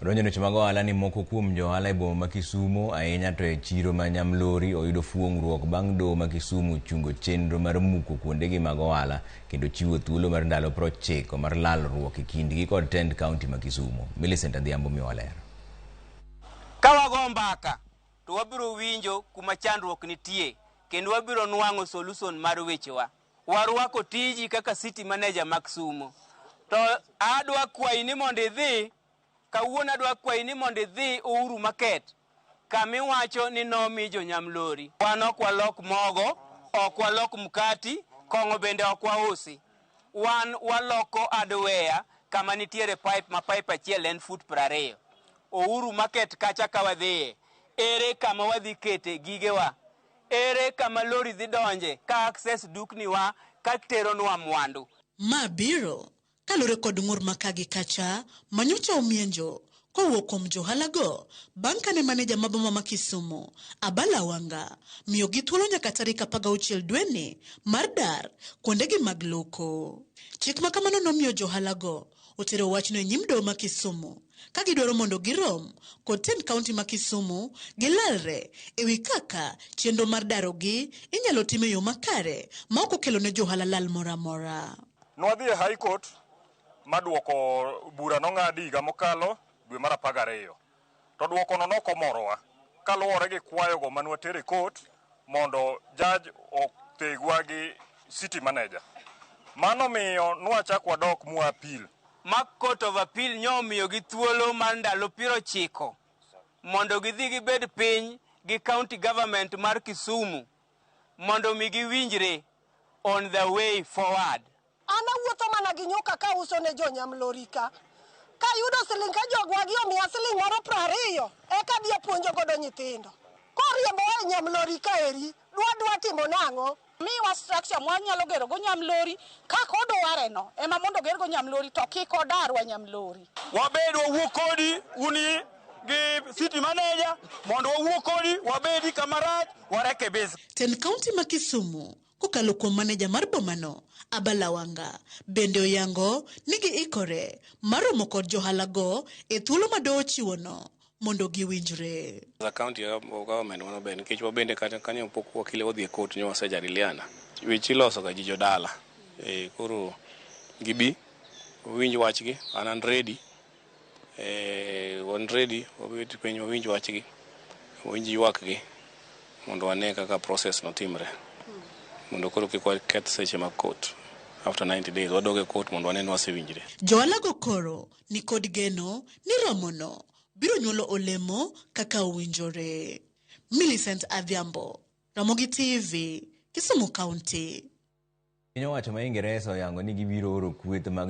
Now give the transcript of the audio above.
Odonjo weche mag ohala ni moko kuom johala e boma ma Kisumu ahinya to e chiro ma Nyamlori oyudo fuong'ruok bang' doho ma Kisumu chungo chenro mar muko kuondegi mag ohala kendo chiwo thuolo mar ndalo 90 mar lalruok e kindgi kod tend kaunti ma Kisumu. Millicent Adhiambo miyowa ler. Ka wago mbaka to wabiro winjo kuma chandruok nitie kendo wabiro nwang'o solution mar wechewa. Warwako tiji kaka city manager ma Kisumo. To adwa kwayi ni mondo idhi kawuono, adwa kwayi ni mondo idhi Uhuru Market kamiwacho ni nomi jonyamlori. Wan ok walok mogo, ok walok mkati, kong'o bende ok wausi. Wan waloko hardware kama nitiere pipe ma pipe achiel en fut 20. Uhuru Market kacha ka wadhiye, ere kama wadhi kete gigewa? Ere kama lori dhi donje ka access dukniwa ka teronwa mwandu? Ma biro kaluwore kod ng'ur ma ka gi kacha manyocha omienjo kowuok kuom johalago bang' kane maneja ma boma ma Kisumu Abala Wanga miyogi thuolo nyaka tarik 16 dweni mar dar kuondegi mag loko. Chik ma kamano nomiyo johalago otero wachno e nyim doho ma Kisumu ka gidwaro mondo girom kod tend kaunti ma Kisumu gilalre ewi kaka chenro mar darogi inyalo tim e yo makare ma ok okelo ne johala lal moro amora. Nwadhi e High Court maduoko bura nong'adi higa mokalo dwe mar 12. To duokono nokomorowa kaluwore gi kwayogo manwatere e court mondo judge othegwa gi city manager. Mano miyo nwachak wadok mwa appeal. Ma Court of Appeal nyomiyogi thuolo mar ndalo 90 mondo gidhi gibed piny gi county government mar Kisumu mondo mi giwinjre on the way forward. An awuotho mana gi nyuka ka uso ne jonyamlori ka. Kayudo siling ka jogwagi omiya siling moro 20 eka adhi apuonjo godo nyithindo. Koriembowa e nyamlori kaeri, dwa timo nang'o? Miwa structure mwanyalo gero go nyamlori kaka odware no ema mondo oger go nyamlori to kik odarwa nyamlori. Wabed wawuo kodi uni gi city manager mondo wawuo kodi wabedi kama rach warekebis. Tend kaunti ma Kisumu kokalo kuom maneja mar bomano Abala Wanga bende oyango ni giikore mar romo kod johalago e thuolo ma doho ochiwono mondo giwinjre. As a county government mano ber nikech wabende kata kanyo pok wakile odhi e court nyo wasejadiliana. Weche iloso ga ji jodala. E, koro gibi wawinj wachgi an ready. E, wan ready wabet piny wawinj wachgi wawinj ywakgi mondo wane kaka process no timre mondo koro kik waketh seche mag court after 90 days wadog e court mondo wane ni wasewinjre. Johalago koro ni kod geno ni romono biro nyuolo olemo kaka owinjore. Millicent Adhiambo, Ramogi TV, Kisumu County. Piny owacho ma Ingeresa oyango ni gibiro oro kweth mag